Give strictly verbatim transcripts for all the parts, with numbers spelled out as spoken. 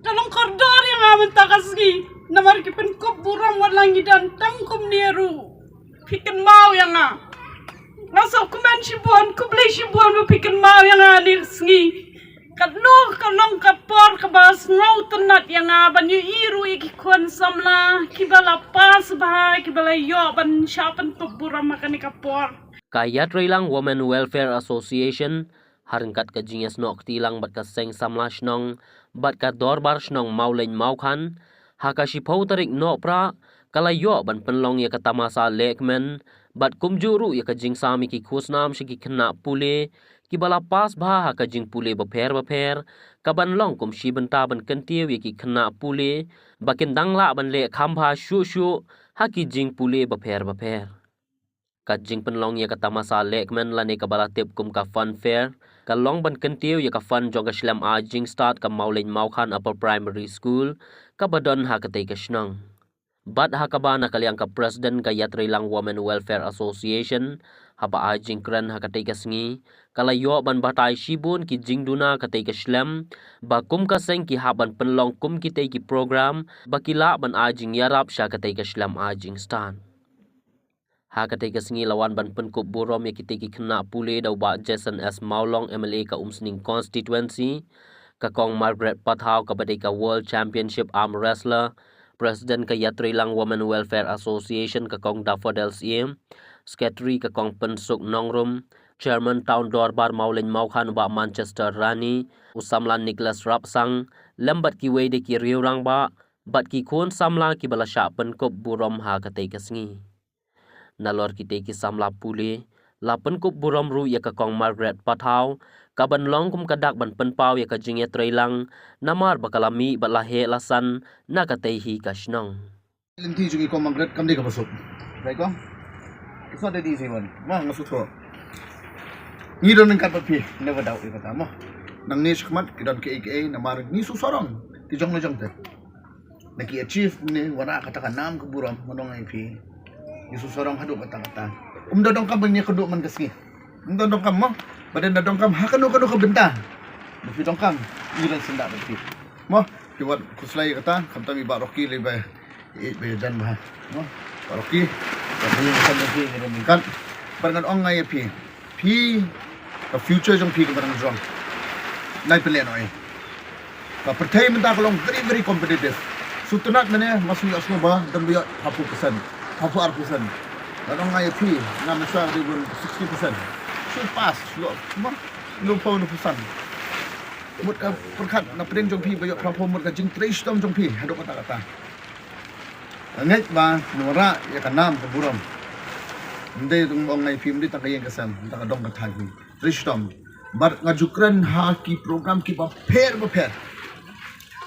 Ka long kordor ïa nga mynta ka sngi. Namar ki pynkup burom wat la ngi don tang kumne ruh. Phi kynmaw ïa nga. Nga sngewkmen shibun, khublei shibun ba phi kynmaw ïa nga ne ka sngi. Katno ka long ka por kaba sngewtynnat ïa nga ban ïohi ruh ïa ki khun samla kiba la pass bha, kiba la ïoh ban shah pynkup burom ha kane ka por. Ka Ïatreilang Women Welfare Association, ha ryngkat ka jingïasnoh kti lang bad ka seng samla shnong bad ka dorbar shnong Mawlein Mawkhan, ha ka shiphew tarik Nohprah, ka la ïoh ban pynlong ïa ka tamasa lehkmen bad kumjuh ruh ïa ka jingsam ïa ki khusnam sha ki khynnah pule kiba la pass bha ha ka jingpule bapher bapher, kaban long kum shi bynta ban kyntiew ïa ki khynnah pule ba kin dang lah ban leh kham bha shuh shuh ha ki jingpule bapher bapher. Ka jingpynlong ïa ka tamasa lehkmen lane kaba la tip kum ka fun fair, ka long ban kyntiew ïa ka fun jong ka shlem ai jingstad ka Mawlein Mawkhan Upper Primary School, kaba don ha katei ka shnong. Bad ha kaba na ka liang ka President ka Ïatreilang Women Welfare Association, haba ai jingkren ha katei ka sngi, ka la ïoh ban batai shibun ki jingduna katei ka shlem, ba kum ka seng ki hap ban pynlong kum kitei ki program ba ki lah ban ai jingïarap sha katei ka shlem ai jingstad. Ha katei ka sngi la wan ban pynkup burom ïa kitei ki khynnah pule da u Bah Jason S Mawlong, M L A ka Umsning Constituency, ka Kong Margaret Pathaw kaba dei ka World Championship Arm Wrestler, President ka Ïatreilang Women Welfare Association ka Kong Daffodil Syiem, Secretary ka Kong Pynsuk Nongrum, Chairman Town Dorbar Mawlein Mawkhan u Bah Manchester Rani, u samla Nicholas Rapsang, lem bad kiwei de ki riew rangbah bad ki khun samla kiba la shah pynkup burom ha katei ka sngi. Nalor kitei ki samla pule, la pynkup burom ruh ïa ka Kong Margaret Pathaw, kaban long kum ka dak ban pynpaw ïa ka jingïatreilang, namar ba ka la mih bad la heh la san na katei hi ka shnong. Lynti jong i Kong Margaret kam dei kaba suk. Bai Kong. It's not that easy one. Ma nga sngewthuh. Ngi don ryngkat bad phi, never doubt ïa kata mo. Nangne shakhmat ki don kiei kiei namar ngi shu sarong ki jong ne jong te. Na ki achieve ne, wanrah kata ka nam ka burom, ngan ong ïa phi. Ngi shu sarong haduh katta katta. Um da donkam ban ïakynduh man ka sngi. Um da donkam mo. Ba dei da donkam ha kano kano ka bynta. Ba phi donkam, ngi don syndah bad phi. Mo, phi wat khuslai ïa kata, khamtam i Bah Rocky lei ba, i ba ïajan bha. Mo, Bah Rocky, ba phi ïajan bha phi, ngi don ryngkat. Bad ngan ong nga ïa phi. Phi, ka future jong phi kaba dang jrong. Nai pynleh noh ïa. Ka pyrthei mynta ka long very, very competitive. Shu tynnat mynne, nga sngew ïohsngew ba don ba ïoh phra phew percent, phra phew ar percent. Nga ong nga ïa phi, nga mynshwa ka dei bun sixty percent. Shu pass, shu ïoh, mo, hynñiew phew, hynñiew phew san. Mut ka pyrkhat na pdeng jong phi ba ïoh phra phew, mut ka jingtrei shitom jong phi haduh katta katta. Nga ngeit ba phin wanrah ïa ka nam ka burom. Ym dei tang ong nga ïa phi, ym dei tang ka ïing ka sem, ym dei tang ka dong ka thaiñ hi. Trei shitom. Bad nga ju kren ha ki program kiba pher ba pher.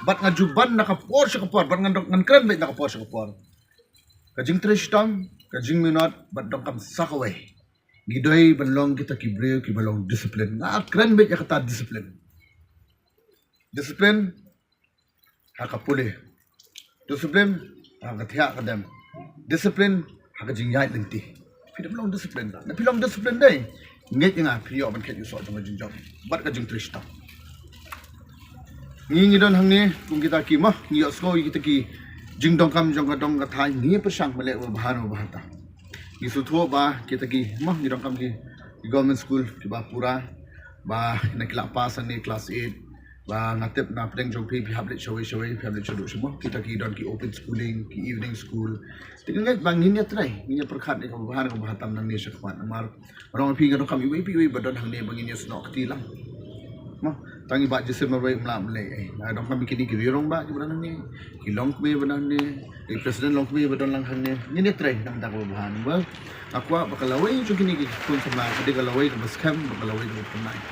Bad nga ju ban na ka por sha ka por, bad ngan dong, ngan kren beit na ka por sha ka por. Ka jingtrei shitom, ka jingminot, bad donkam sa kawei. Ngi dei ban long kita ki briew kiba long discipline. Nga kren beit ïa kata discipline. Discipline ha ka pule. Discipline ha ka thiah ka dem. Discipline ha ka jingïaid lynti. Phi dei ban long discipline. Na phi long discipline dei, ngeit ïa nga phi ïoh ban khet ïa u soh jong ka jingjop bad ka jingtrei shitom. Ngi, ngi don hangne kum kita ki mo, ngi ïohsngew ïa kita ki jingdonkam jong ka dong ka thaiñ, ngi pyrshang ban leh uba bha na uba hata. Ngi sngewthuh ba kita ki mo, ngi donkam ki, ki government school kiba pura, ba na ki la pass hangne class eight. Ba nga tip na pdeng jong phi, phi hap leit shawei shawei, phi hap leit shaduh sha mo, kita ki don ki open schooling, ki evening school. Te nga ngeit ba ngin ïatrei, ngin ïapyrkhat ïa kaba bha, kaba bha tam nangne shakhmat. Namar nga ong ïa phi, nga donkam iwei pa iwei ba don hangne ba ngin ïasnoh kti lang. Mo, tang i Bah Jason marwei um lah ban leit ei. Nga donkam ïa kine ki riew rangbah kiba don hangne, ki longkmie ba don hangne, i president longkmie ba don lang hangne. Ngin ïatrei na ka bynta kaba bha. Namar nga kwah ba ka lawei jong kine ki khun samla ka dei ka lawei kaba skhem, ba ka lawei kaba pynlait.